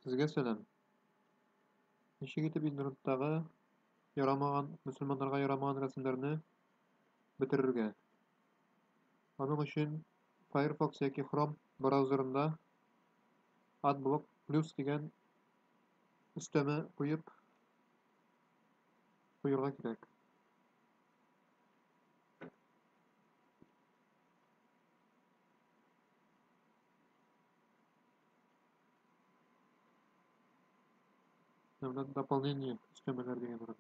Сезгә сәлам. Ничек итеп интернеттагы ярамаган, мөселманнарга ярамаган рәсемнәрне бетерергә? Аның өчен Firefox яки Chrome браузерында AdBlock Plus дигән өстәмә куеп куярга кирәк. Менә дополнение өстәмәләр дигән урын.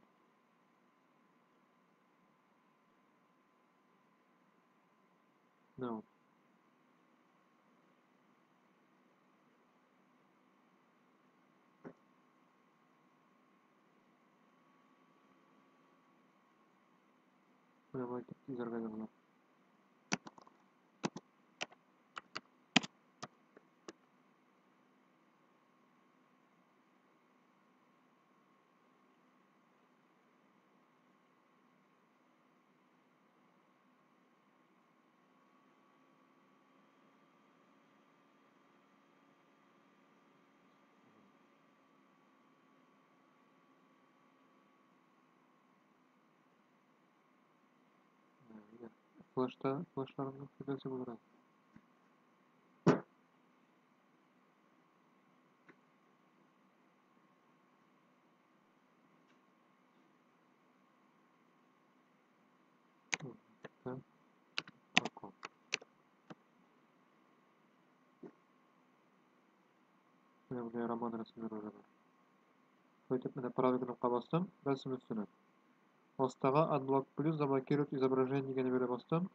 Менә ул. Менә болай итеп изәргә дә була. Флешта, флешларның файдасы булыр әле. Менә монда роман рәсемнәре уже бар. Шулай итеп, менә правый кнопка бастым, рәсем өстенә. Астага AdBlock Plus заблокировать изображение дигәнне бирә бастым.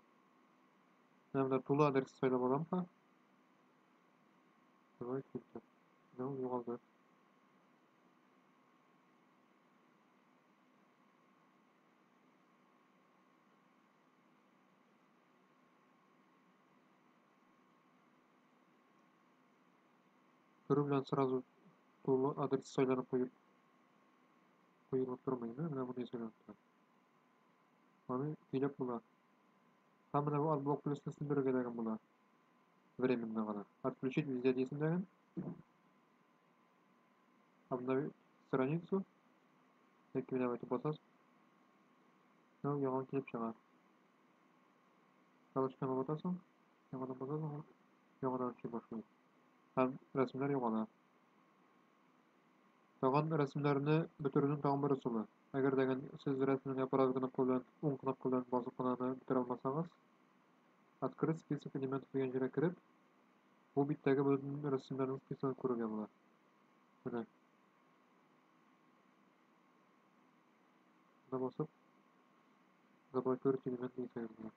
Менә монда тулы адрес сайлап алам ха. Давай фильтр. Менә ул югалды. Керү белән сразу тулы адрес сайланып куеп куелып тормый, менә моны сайланып тора. Аны көйләп була. Һәм менә бу AdBlock плюсны сүндерергә дә була. Временно гына. Отключить везде дисең дәген. Обновить страницу. Яки менә әйтеп басасыз. Менә яңа килеп чыга. Галочканы басасың, яңадан басасың, яңадан эшли башлый. Һәм рәсемнәр югала. Тагын рәсемнәрне бетерүнең тагын бер ысулы. Әгәр дә сез рәсемне правый кнопка белән, уң кнопка белән басып кына аны бетерә алмасагыз, Открыть список элементов дигән җиргә кереп, бу биттәге бөтен рәсемнәрнең списогын күрергә була. Менә. Монда басып, заблокировать элемент дисәгез була.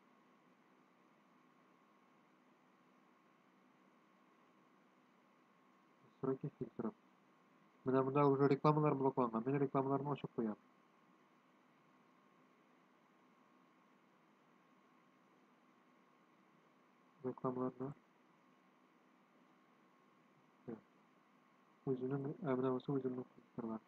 Настройки фильтров. Менә монда уже рекламалар блокланган. Мин рекламаларны ачып куям. Рекламаларны. Үзенең, ә менә бусы үземнең фильтрлар.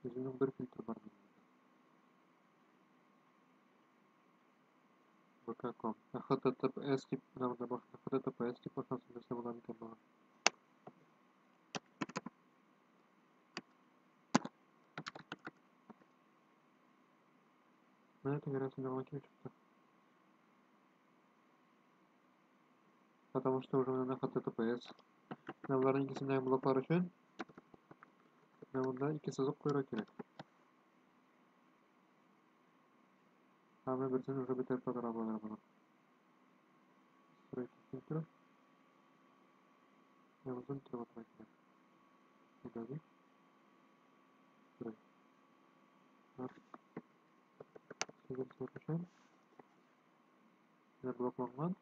Үзенең бер фильтр бар минем. vk.com. HTTPS дип, менә монда башында HTTPS дип башлансын нәрсә була микән моңа? Менә теге рәсемдә гына килеп чыкты. Потому что уже менә HTTPS. Менә боларның икесендәге блоклар өчен менә монда ике сызык куярга кирәк. Һәм менә берсен уже бетереп тә булыр моны. Настройки фильтра. Менә монысын бетереп атырга кирәк. Удалить. Өчен. Менә блокланган.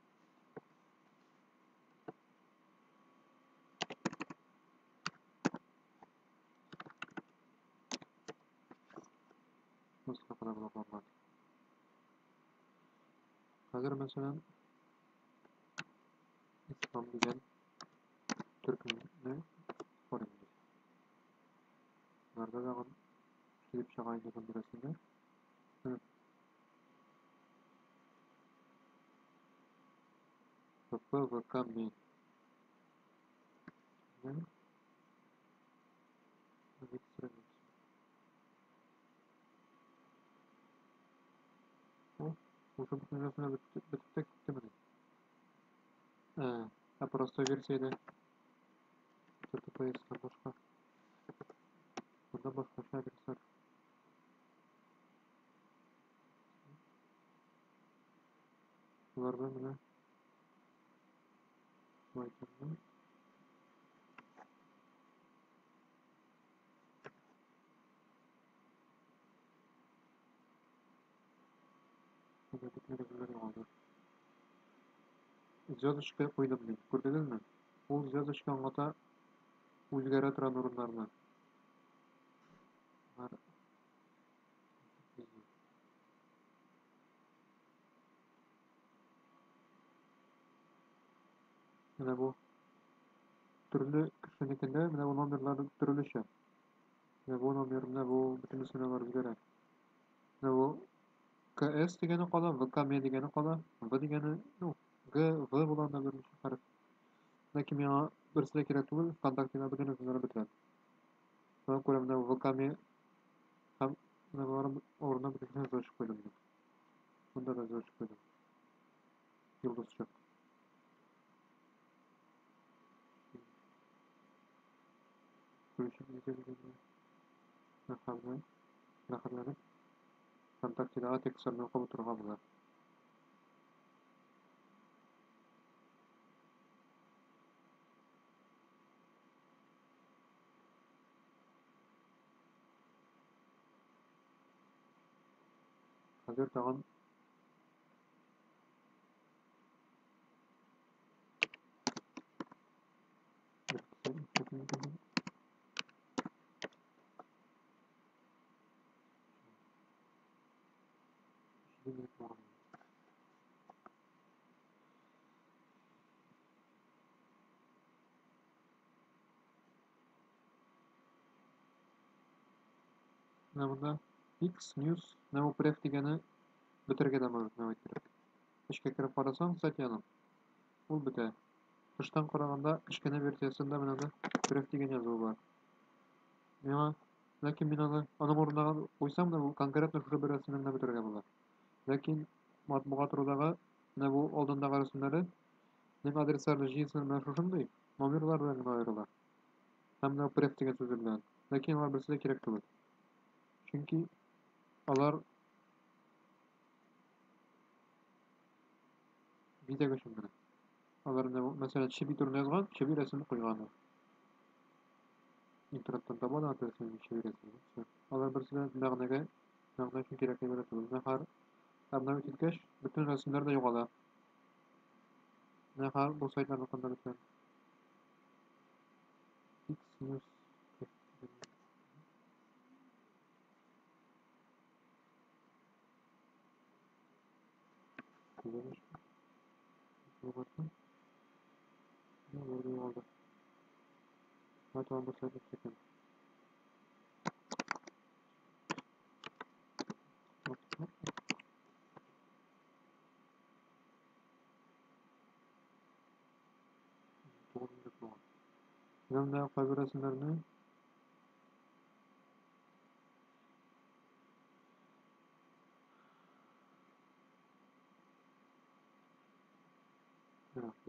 Монысы кадәр блокланган. Хәзер, мәсәлән, Ислам дигән төркемне карыйм. Нарда тагын килеп чыга инде шундый рәсемнәр. ПП ВК Ми. Уже бөтен рәсемнәр бетеп тә киттемени? Ә простой версиядә HTTPS һәм башка. Монда башкача адреслар. Боларда менә шулай. Бөтен рәсемнәр югалды. Звездочка куйдым мин. Күрдегезме? Ул звездочка аңлата үзгәрә торган урыннарны. Менә бу төрле кешенекендә менә бу номерлар төрлечә. Менә бу номер, менә бу бөтенесенә алар үзгәрә. Менә бу КС дигәне кала, ВКМ дигәне кала, В дигәне, ну, Г, В була анда берничә хәреф. Ләкин миңа берсе дә кирәк түгел, ВКонтактега бөтен рәсемнәр бетә. Шуңа күрә менә ВКМ һәм менә болар урынына бөтенесен звездочка куйдым мин. Монда да звездочка куйдым. Йолдызчык. Включить дигәндә. Рәхәтләнеп ВКонтактедагы текстларны укып утырырга була. Хәзер тагын Менә монда X News, менә бу преф дигәне бетерергә дә может, менә иттереп. Эчкә кереп карасаң статьяның, ул бетә. Тыштан караганда кечкенә версиясендә менә монда преф дигән язуы бар. Миңа, ләкин мин аны аның урынына куйсам да, бу конкретно шушы бер рәсемне генә бетерергә була. Ләкин матбугат рудагы менә бу алдындагы рәсемнәре нең адреслары җыелсын менә шушындый номерлар белән генә аерыла. Һәм менә преф дигән сүзе белән. Ләкин алар берсе дә кирәк түгел. Чөнки алар бизәк өчен генә. Алар менә мәсәлән, чеби турында язган, чеби рәсемен куйган ул. Интернеттан таба да рәсемен, чеби рәсемен. Всё. Алар берсе дә мәгънәгә, мәгънә өчен кирәк әйберләр түгел. Менә һәр обновить иткәч, бөтен рәсемнәр дә югала. Менә һәр бу сайтларныкында бөтен. X News. Менә кайбер рәсемнәрне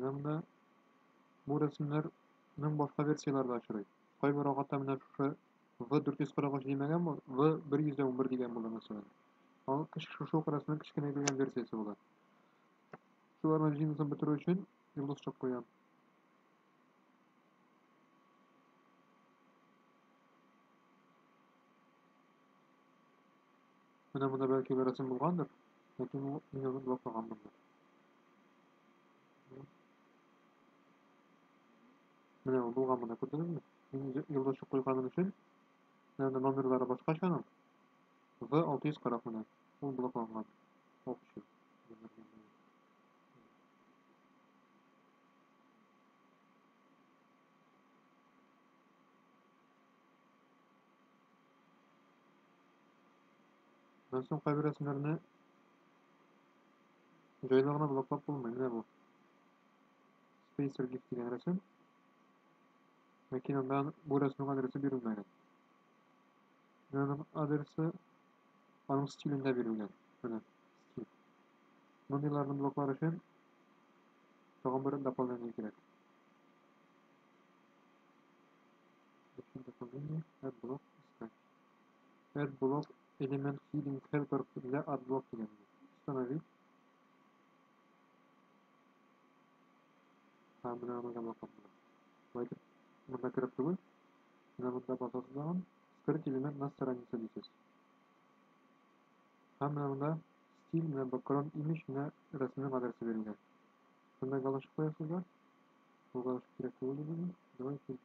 менә монда бу рәсемнәрнең башка версияләре дә очрый. Кайбер вакытта менә шушы В443 димәгән бу, В111 дигән була мәсәлән. Ул шушы ук рәсемнең кечкенәйтелгән версиясе була. Шуларның җыйнысын бетерү өчен йолдызчык куям. Менә монда бәлки бер рәсем булгандыр, ләкин ул мин аны блоклаганмындыр. Менә ул булган монда, күрдегезме? Мин йолдызчык куйганым өчен, менә монда номерлары башкача аның. В640 менә, ул блокланган. Общий. Аннан соң кайбер рәсемнәрне җайлы гына блоклап булмый. Менә бу. Spacer GIF дигән рәсем. Ләкин анда бу рәсемнең адресы бирелмәгән. Менә аның адресы аның стилендә бирелгән. Менә стиль. Мондыйларны блоклар өчен тагын бер дополнение кирәк. Дополнение, add block, искать. Add block element heading helper для AdBlock дигән. Установить. Һәм менә аны блоклап була. Шулай итеп, монда кереп түгел, менә монда басасыз тагын, скрыть элемент на странице дисез. Һәм менә монда стиль, менә background image, менә рәсемнең адресы бирелгән. Шунда галочка куясыз да. Бу галочка кирәк түгел диде. Давайте.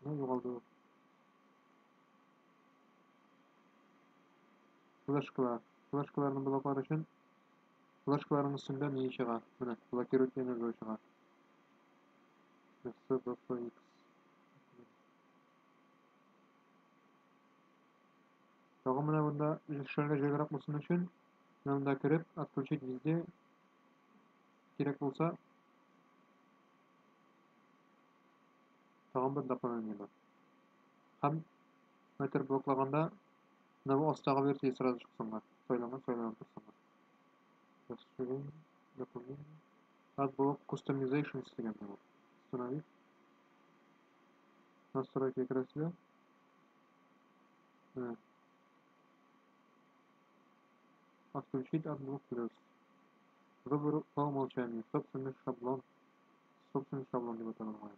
Менә югалды ул. Флешкалар. Флешкаларны блоклар өчен флешкаларның өстендә ни чыга? Менә блокировать дигән язу чыга. S, B, F, X. Тагын менә монда эшләргә җайлырак булсын өчен, менә монда кереп, отключить везде кирәк булса, тагын бер дополнение бар. Һәм метр блоклаганда менә бу астагы версия сразу чыксынга, сайланган сайланып торсынга. Расширение, дополнение. AdBlock Customizations дигән бу. Установить. Настройки керәсезгә. Менә. Отключить AdBlock плюс. Выбор по умолчанию. Собственный шаблон. Собственный шаблон дип аталган.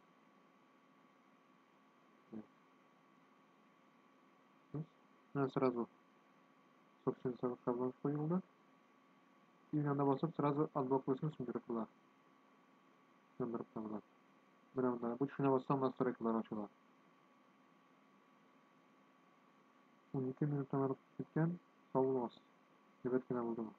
Менә сразу собственный шаблон куелды. И анда басып сразу AdBlock плюсын сүндереп була. Яндырып та була. Менә монда бу төшенә бассаң настройкалар ачыла. 12 минуттан артып киткән. Сау булыгыз. Әйбәт кенә булды бу.